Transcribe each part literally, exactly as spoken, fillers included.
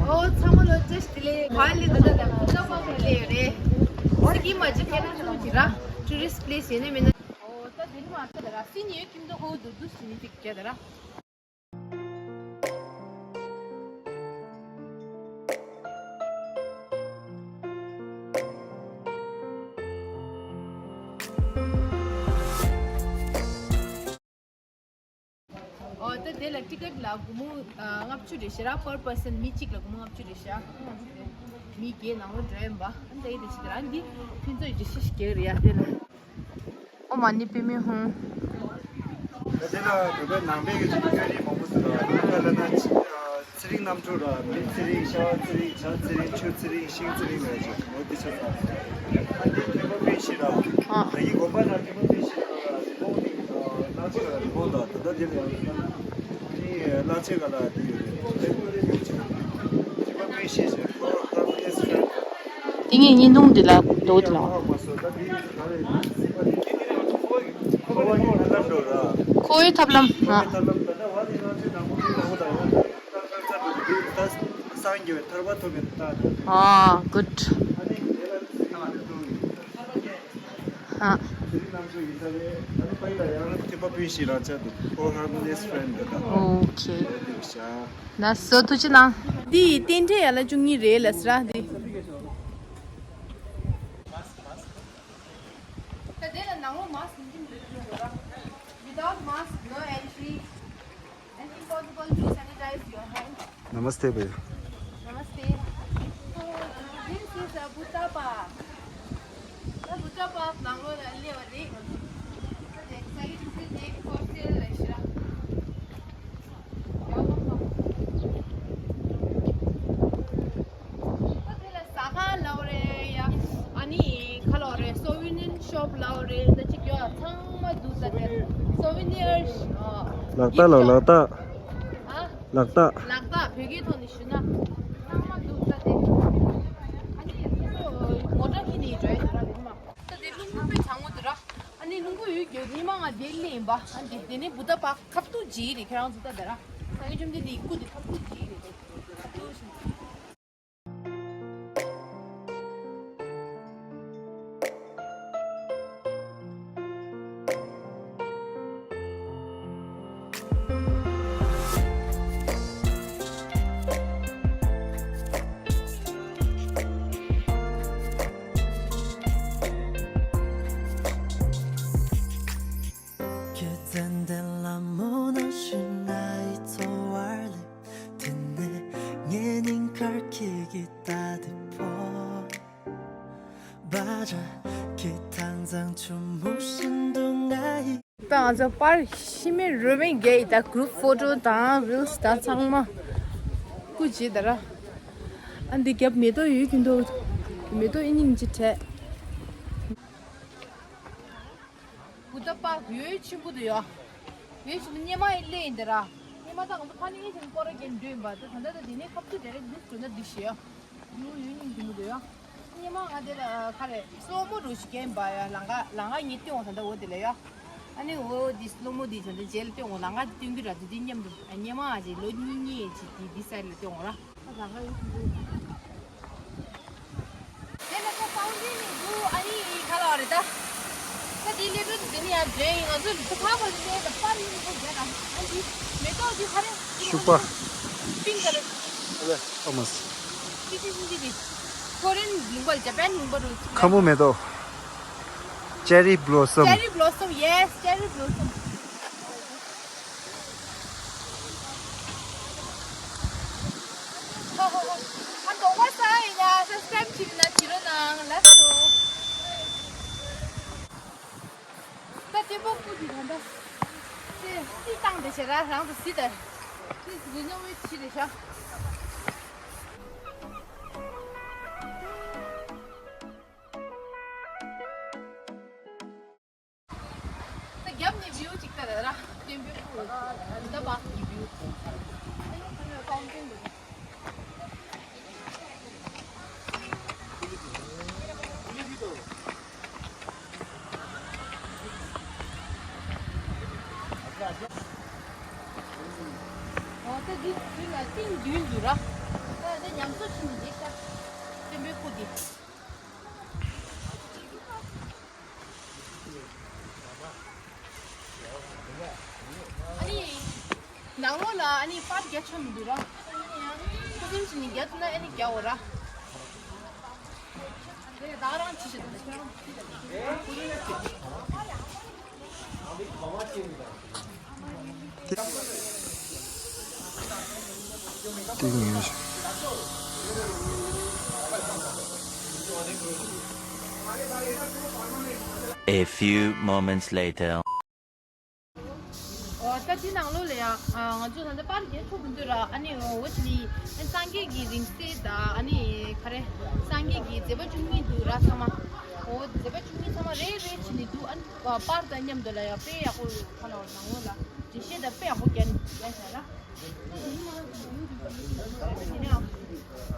ཨོ་ཚང་མ་ལོ་བཀྲ་ཤིས་བདེ་ལེགས། ག་ལེ་ད་ད་ད་ཁོ་ཚང་མ་བདེ་ལེགས་རེད། སི་ཀིམ་མ་ཇི་ཁེ་ན་ཚོ་ཇི་ར་ཊུ་རི་སི་ཊི་པི་ལེ་སི་ཡིན་ན་མིན་ན། ཨོ་ད་དེ་ནི་མ་ཚ་ད་ར་སི་ནི་ཡོད་ཁྱིམ་ཚང་ཧོ་དུ་དུ་སི་ནི་ཅིག་ཁྱེད་ད་ར། ཨོ་ད་དེ་ལ་ཊི་ཀེ་ཊི་ལ་སྒོར་མོ་ལྔ་བཅུ་རེད་ཤག་ར། པར་པར་སན་མི་གཅིག་ལ་སྒོར་མོ་ལྔ་བཅུ་རེད་ཤག་མི་བརྒྱད་ནང་ལོགས་འགྲོ་ཡིན་པ། ཨ་ད་ཡི་དེ་ཕྱི་དེ་ར་འདི་ཕུན་ཚོགས་ཡི་ཞིག་རྒྱག་རེད་ཡ་དེ་ལ། ཨོཾ་མ་ཎི་པདྨེ་ཧཱུྃ། ད་དེ་ལ་བོད་པའི་ནང་པའི་གི་ཅིག་སྐད་རིགས་མང་པོ་ཟེར་བ་ད་ལ་ན་ཚེ་རིང་རྣམ་དྲུག་ར། མེ་ཚེ་རིང་། ཤ་བ་ཚེ་རིང་། བྱ་ཚེ་རིང་། ཆུ་ཚེ་རིང་། ཤིང་ཚེ་རིང་ལ་ཅིག་འོ་དེ་ཆ་ཚང་། ཨ་འདི་ཐེག་པ་དཔེ་བཞི་ར། ཨ། ད་ཡི་དགོན་པ་ན་ཐེག་པ་དཔེ་བཞི་ར་རི་བོང་དེ་གླང་ཆེན་ག་ལ་རི་བོང་དང་ད་ལྟ་དེ་ལ་ཡང་ནི་གླང་ཆེན་ག་ལ་དེ་ཡོད་རེད། ཐེག་པ་དཔེ་བཞི་ཟེར་ཧར་མོ་ནི་སི་ཕྲེན། དེ་ངས་བརྙན་ཐུང་འདི་ལ་འདུག་དེ་ལ། ཁོ་བོའི་ཐབས་ལམ། ཨ། ཨ་གུཌ། ཨ། ཨོ་ཁེ། ལགས་སོ། ཐུགས་རྗེ་གནང་། འདི་ཡི་རྟེན་འབྲེལ་ཡ་ལ་བཅུ་གཉིས་རེད་ལ་ཟེར་ར་འདི། ད་དེ་ལ་ནང་ལོགས་མཱསི་ཀི་འཛིན་འདུག་ཟེར་ར། Without mask, no entry and impossible to sanitize your hand. नमस्ते भैया। नमस्ते। So, this is a Buddha park. ད་Buddha park ནང་ལོགས་ལ་སླེབས་པ་རེད། ད་དེ་སའིཌ་ཏུ་དེ་ཧོ་སི་ཊེལ་རེད་ཤག་ཟ་ཁང་ལབ་རེད་ཡ། ཨ་ནི་ཁ་ལོ་རེད། སོ་ཝི་ནིར་ཤོབ་ལབ་རེད། ད་ཅིག་ཡོད་ཚང་མ་འདུག་ད་དེ་སོ་ཝི་ནིར། ལག་རྟགས་ལ་ལག་རྟགས། ཨ། ལག་རྟགས། ལག་རྟགས་བོད་སྐད་ཐོག་ནས་ཞུ་ན་ཚང་མ་འདུག་ད་དེ། ཨ་ནི་སོ་སོ་ངོ་སྤྲོད་ཁྱེར་ནས་འགྲོ་ཡ་ད་ར་རེད་མ། ད་དེ་རླུང་བུ་དཔེ་གྲང་མོ་འདུག་ར། ཨ་ནི་རླུང་བུ་ཡོད་རྒྱུ་ཉི་མ་ང་དེ་ལེན་པ། ཨ་ནི་དེ་ནས་བུ་ད་པ་ཁབ་ཏུ་ཇི་རེད། ཁྱེད་རང་ཚོ་ད་ད་ར་ས་ངན་བཅོམ་ལྡན་འདས་ཀྱི་སྐུ་དེ་ཁབ་ཏུ་ཇི་རེད་དེ། ཁབ་ཏུ་ཞིག་ཁྱེད་བཙལ་འདི་ལ་མོ་ནང་བཞིན་ང་ཡི་འཚོ་བར་སླེབས། དེ་ནས་ངའི་སྙིང་ཁར་ཁྱེད་ཀྱི་ད་དེ་ཕོ། བ་ཇ་ཁྱེད་ཐང་ཚང་ཆུ་མོ་བཞིན་དུ་ང་ཡི། ད་ང་ཚོ་པར་ཤི་མེད་རུ་མེད་རྒྱག་ཡི། ད་གུ་རུབ་ཕོ་ཊོ་དང་རིལ་སི་དང་ཚང་མ་སྐུ་མཁྱེན་ད་ར། ཨ་འདི་རྒྱབ་མེ་ཏོག་ཡོད་ཀྱི་འདུག་མེ་ཏོག་ཨི་སྙིང་རྗེ་བྲལ། བུ་ད་པར་ཡོད་ཆེན་པོ་འདུག་ཡ། ཡོད་ཆེན་པོ་སྙེ་མ་ཡི་ལེ་ཡིན་འདི་ར། སྙེ་མ་ད་ང་ཚོ་ཕ་ནི་ངེད་ཅན་སྐོར་ར་རྒྱན་འགྲོ་ཡིན་པ་ད་ད་ད་ད་དེ་ནས་ཁབ་ཏུ་དེ་རེ་འདི་འགྲོ་ན་འདི་ཤི་ཡ། ཡོད་ཡོད་སྙིང་རྗེ་མོ་འདུག་ཡ། སྙེ་མ་ང་དེ་ལ་ཁ་རེ་སློ་མོ་རུ་ཞིག་རྒྱན་པ་ཡ། ལང་ཀ་ལང་ཀ་ངེད་སྟོན་འོང་ད་ད་འོ་དེ་ལ་ཡ། ཨ་ནི་འོ་འདི་སློ་མོ་འདི་ད་ད་རྗེས་ལ་སྟོན་འོང་། ལང་ཀ་འདི་སྟོན་གི་ར་འདི་འདི་མཉམ་དུ་སྙེ་མ་ཨ་ཅེ་ལོ་གཉིས་གཉིས་ཅིག་འདི་འདི་སའི་ལ་སྟོན་འོང་ར། དེ་ལ་ཁོ་ཕའུན་ཌེ་ཤན་འདུག་ཨ་ནི་ཁ་ལག་རེད་ད། ད་དེའི་སླེབས་དུས་དེ་ནི་ཡང་འདྲེན་ཡིན། ང་ཚོ་ལུག་ཁ་བར་དུ་གནས་ད་པར་ཡིན་ཁོ་རྒྱ་དང་ཨ་འདི་མེ་ཏོག་འདི་ཧ་རེ་ཤུག་པ། པིང་ཀ་ལེ། ཨ་ལེ་ཨ་མ་སི། ཅི་ཅི་ཅི་ཅི་ཅི། ཁོ་རེན་ལུང་པ་ཇ་པན་ལུང་པ་རུ་ཁ་མོ་མེ་ཏོག Cherry blossom. Cherry blossom, yes, cherry blossom. ཧོ་ཧོ་ཧོ། ཨ་དོག་པ་ས་ཡིན་ན་སབ་སི་ཀྲའིབ་བྱེད་ན་བྱེད་རོགས་གནང་། ལགས་སོ། ད་ལྟད་མོ་སྐུ་དེ་ད་ལྟ་ཙི་ཙི་བཏང་དེ་བྱེད་ར་རང་དུ་སི་ད་ཙི་ཙི་རི་ནོ་ཝེ་ཊི་བྱེད་རེད་ཤག་ད་རྒྱབ་ནས་བིའུ་ཅིག་ལྟ་ར། སྟོན་པའི་སྐུ་ད་བག་གི་བིའུ། ཨ་ཡོ་ཁ་ལོ་ཀའུན་ཊིང་འདུག་ཨོ་ད་འདི་འདི་ལ་ཏིང་བདུན་འདུག་ར། ང་ཚོ་ཕྱིན་ནས་འདི་ལྟ། བཙན་པོའི་སྐུ་འདི། ཨ་ནི། ནང་ལོགས་ལ་ཨ་ནི་པར་རྒྱག་ཆོག་མི་འདུག་ར། ཁུ་སིམ་བྱས་ནས་རྒྱག་ཐུབ་ན་ཨ་ནི་རྒྱག་འོ་ར། དེ་ད་རང་ཅི་ཞིག་དང་ཁྱེད་རང་ཅི་དང་། ཏིག་ཉོས་ཤིག A few moments later. ཨོ་ད་དེ་ནང་ལོགས་ལ་ཡ། ང་ཚོ་ད་ལྟ་པར་རྒྱག་ཐུབ་མི་འདུག་ར། ཨ་ནི་འོ་ཅི་ལི་སངས་རྒྱས་ཀྱི་རིང་བསྲེལ་དང་ཨ་ནི་ག་རེ་སངས་རྒྱས་ཀྱི་མཛད་པ་བཅུ་གཉིས་འདུག་ར་ཚང་མ། འོ་མཛད་པ་བཅུ་གཉིས་ཚང་མ་རེ་རེ་བྱས་ནས་འདུག་ཨ་ནི་པར་དང་མཉམ་དུ་ལ་ཡ་དཔེ་ཡག་པོ་ཁ་ལ་ནང་ལོགས་ལ་འགྲེལ་བཤད་དང་དཔེ་ཡག་པོ་བརྒྱབ་བརྒྱབ་བཞག་ར།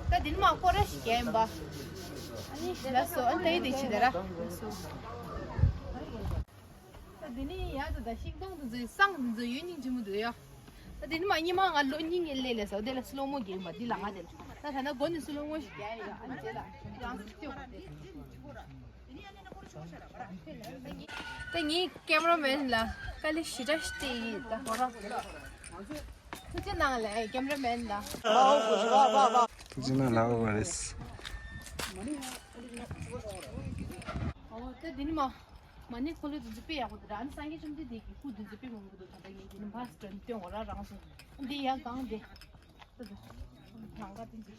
ད་དེ་ནི་མ་སྐོར་ར་ཞིག་རྒྱག་ཡིན་པ། ཨ་ནི་ལགས་སོ། ཨ་ནི་ད་ཡི་དེ་བྱེད་དེ་ར། ལགས་སོ། ད་དེ་ནི་ཡ་ད་ད་ཤིང་སྡོང་དེ་ཚོའི་སྲང་དེ་ཚོ་ཡོད་སྙིང་རྗེ་མོ་འདུག་ཡ། ད་དེ་ནི་མ་སྙེ་མ་ང་ལོ་གཉིས་ངས་སླེབས་ལས་སོ་དེ་ལ་སི་ལོ་མོ་རྒྱག་མ་འདི་ལ་ང་དེ་ལ་ད་ད་ན་མགོ་ནས་སི་ལོ་མོ་ཞིག་རྒྱག་ཡ། ཨ་ནི་དེ་ལ་རང་སི་ལྟོས་དེ། ད་ངའི་ཀེམ་ར་མེན་ལ་དཀའ་ལས་ཞེ་དྲག་ཞིག་སྤྲད་ཡིན་ད་ཧོ་ར། ཐུགས་རྗེ་གནང་ལས་ཀེམ་ར་མེན་ལ། ཐུགས་རྗེ་གནང་ལ་ཨོ་བ་རེས། ཨོ་ད་དེ་ནི་མ། མ་ཎི་འཁོར་ལོ་དེ་ཚོ་དཔེ་ཡག་པོ་འདུག་ཨ་ནི་སངས་རྒྱས་བཅོམ་ལྡན་འདས་ཀྱི་སྐུ་དེ་ཚོ་དཔེ་མང་པོ་འདུག་ད་ལྟ་ངས་འདི་ནི་ཕར་སྟོན་སྟོན་འོ་ར་རང་སོང་། འདི་ཡང་གང་འདི། ད་ད། ལང་ཀ་དེ་འདི།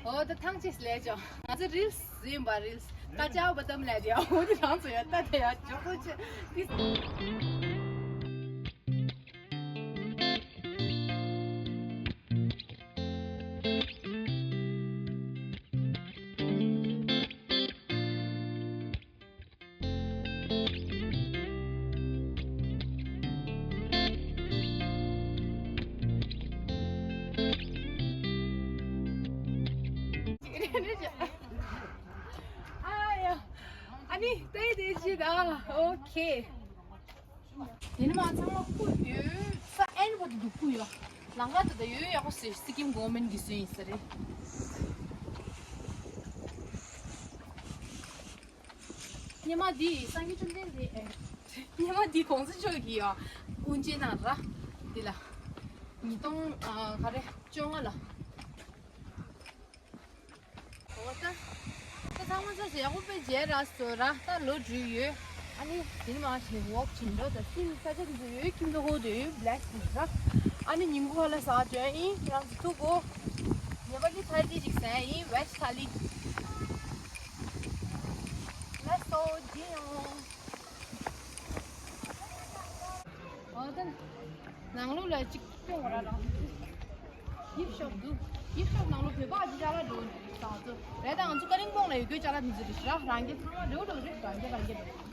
ཨོ་ད་ཐང་ཅིག་ལས་ཅོ། ང་ཚོ་རིལ་ཟིན་པ་རིལ། ཀ་ཅའོ་བ་དམ་ལས་དེ་ཨོ་དེ་རང་ཚོ་ཡ་ད་དེ་ཡ་ཇོ་ཀོ་ཆེ། ཨ་ཡ། ཨ་ནི་ཏེ་ཏེ་ཅི་ད། ཨོ་ཁེ། དེ་ནི་མ་ཚང་མ་སྐུ་ཡོད་ས་ཨེན་བོ་དུ་འདུག་སྐུ་ཡོད། ལང་ཀ་དུ་ད་ཡོད་ཡག་པོ་ཟེར་སི་ཀིམ་གོ་མེན་གྱི་སུ་ཡིན་ས་རེད། སྙེ་མ་འདི་སངས་རྒྱས་བཅོམ་ལྡན་འདས་ཨེ། སྙེ་མ་འདི་གོང་ས་མཆོག་གི་ཡ་དབུ་འབྱེད་གནང་ར། འདི་ལ་ཉིས་སྟོང་ཨ་ག་རེ་བཅོ་ལྔ་ལ། འོ་ད། ད་ཚང་མ་ཚོ་ཞེ་ཡག་པོ་དཔེ་མཇལ་ར་སོ་ར་ད་ལོ་དྲུག་ཡོད། ཨ་ནི་དེ་ནི་མ་ཞེ་ཝོག་བྱིན་འགྲོ་ད་སིན་ས་ཆ་དེ་ཚོ་ཡོད་ཁྱིམ་ཚོ་ཧོ་དེ་ཡོད་བླེག་དེ་ར། ཨ་ནི་ཉིན་གུང་ཧ་ལ་ཟ་འདོན་ཡིན་རང་ཚོ་ཐུག་གོ། ནེ་པ་ལི་ཐ་ལི་ཅིག་ཟ་ཡིན་ཝེཇ་ཐ་ལི། ལ་སོ་ཇི་ཡོང་། འོ་ད། ནང་ལོགས་ལ་གཅིག་སྐྱོང་བ་ར་རང་། ཡིབ་ཤོབ་འདུག་ཡིབ་ཤོབ་ནང་ལོགས་བོད་པ་ཅིག་ཅ་ལག་འགྲོ་འདུག་ས་ཚོ་རེད་ད། ང་ཚོ་ཀ་རིང་སྤོང་ལ་ཡོད་རྒྱུ་ཅ་ལག་མི་ཚོ་རེད་ཤི་ར་རང་རྒྱལ་ཚང་མ་འགྲོ་འགྲོ་རེད་རང་རྒྱལ་རང་རྒྱལ་རེད།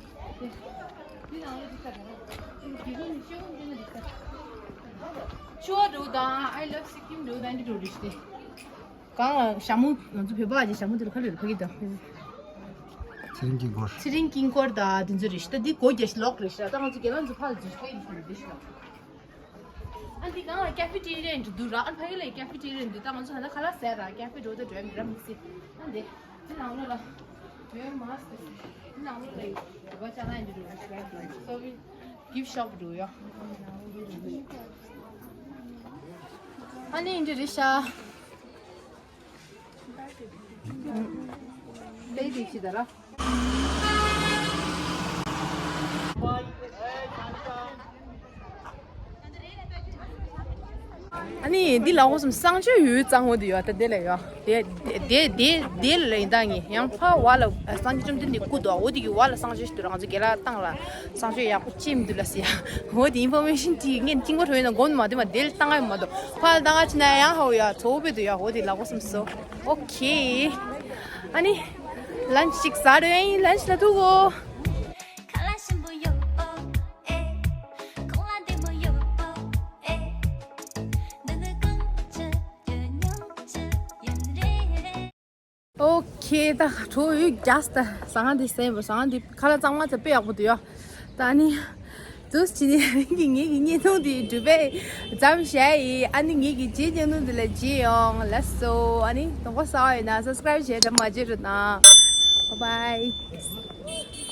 དེ་ནང་ལོགས་འདི་ས་རེད། དེ་ཚོ་ནི་ཤེའུ་འདི་ནི་འདི་ས། ཆུ་བ་འགྲོ་དང་I love Sikkim འགྲོ་དང་འདི་འགྲོ་རེད་ཤི་དེ། གང་ལ་ཞྭ་མོ་ང་ཚོ་བོད་པ་གྱི་ཞྭ་མོ་དེ་ལ་ཁ་ལོས་ཕ་གི་དང་། ཚེ་རིང་དཀྱིལ་འཁོར། ཚེ་རིང་དཀྱིལ་འཁོར་དང་དེ་ཚོ་རེད་ཤི་ད། འདི་སྒོ་རྒྱག་ཤི་ལོག་རེད་ཤི་ད། ང་ཚོ་རྒན་ལགས་ཚོ་ཕར་ལ་འཛུལ་ཤི་ཡིན་ཤི་རེད་ཤི་ད། ཨ་འདི་གང་ལ་ཀེ་ཧྥེ་ཊེ་རི་ཡན་འདུག་ར། ཨ་ཕ་གི་ལ་ཀེ་ཧྥེ་ཊེ་རི་ཡན་འདུག་ད་ང་ཚོ་ད་ལྟ་ཁ་ལག་ཟས་ར་ཀེ་ཧྥེ་འགྲོ་ད་འགྲོ་མི་ར་མི་སྲིད། ཨ་འདི་འདི་ནང་ལོགས་ལ་བོད་མ་སི་འདི་ནང་ལོགས་ལ་ཡོད་བ་ཅ་ལག་ཡིན་འདུག་ར་ཤི་ར། སོ་བི་གིབ་ཤོབ་འདུག་ཡ། ཨ་ནི་འདི་རེད་ཤ། ལེ་དེ་ཅི་ད་ར། ཨ་ནི་འདི་ལ་འོ་སམ་གསང་སྤྱོད་ཡོད་གཙང་བོ་དེ་ཡོད་ད་དེ་ལ་ཡོད། དེ་དེ་དེ་དེ་དེ་ལ་ཡིན་ད་ངས་ཡང་ཕ་བ་ལ་སངས་རྒྱས་བཅོམ་ལྡན་འདས་སྐུ་དོ་འོ་དེ་གི་བ་ལ་གསང་སྤྱོད་ཞིག་ཏུ་རང་ཚོ་རྒན་ལགས་བཏང་ལ་གསང་སྤྱོད་ཡག་པོ་ཅིམ་དུ་ལ་སི་ཡ། འོ་དེ་ཨིན་ཕོར་མེ་ཤིན་དེ་ངས་དཀྱིལ་འཁོར་ཐོན་ཡོད་ན་དགོངས་མ་དེ་མ་དེ་ལ་བཏང་ཡ་མ་གཏོགས་ཕ་ལ་བཏང་ང་ཅི་ན་ཡང་ཧའོ་ཡ་ཚོ་བོད་དུ་ཡ་འོ་དེ་ལ་འོ་སམ་སོ། ཨོ་ཁེ། ཨ་ནི། ལན་ཅི་ཞིག་ཟ་རེ་ཡིན་ལན་ཅི་ལ་ཐུག་གོ། ཨོ་ཁེ་ད་གྲོ་ཡོད་རྒྱས་ད་ཟ་ང་འདི་སེམས་པ་ཟ་ང་འདི་ཁ་ལག་གཙང་མ་ཚ་དཔེ་ཡག་པོ་འདུག་ཡ། ད་ནི་ ཟུག་བྱས་ནས་ངེད་ཀྱི་ངེད་ཀྱི་བརྙན་ཐུང་དེ་གྲུབ་པས་མཚམས་བཞག་ཡིན། ཨ་ནི་ངེད་ཀྱི་རྗེས་བརྙན་ཐུང་དེ་ལ་མཇལ་ཡོང་། ལགས་སོ། ཨ་ནི་གདོང་པ་སོགས་ཡོད་ན་སབ་སི་ཀ་རབ་བྱས་དྲན་མ་བརྗེད་རོགས་གནང་། Bye bye.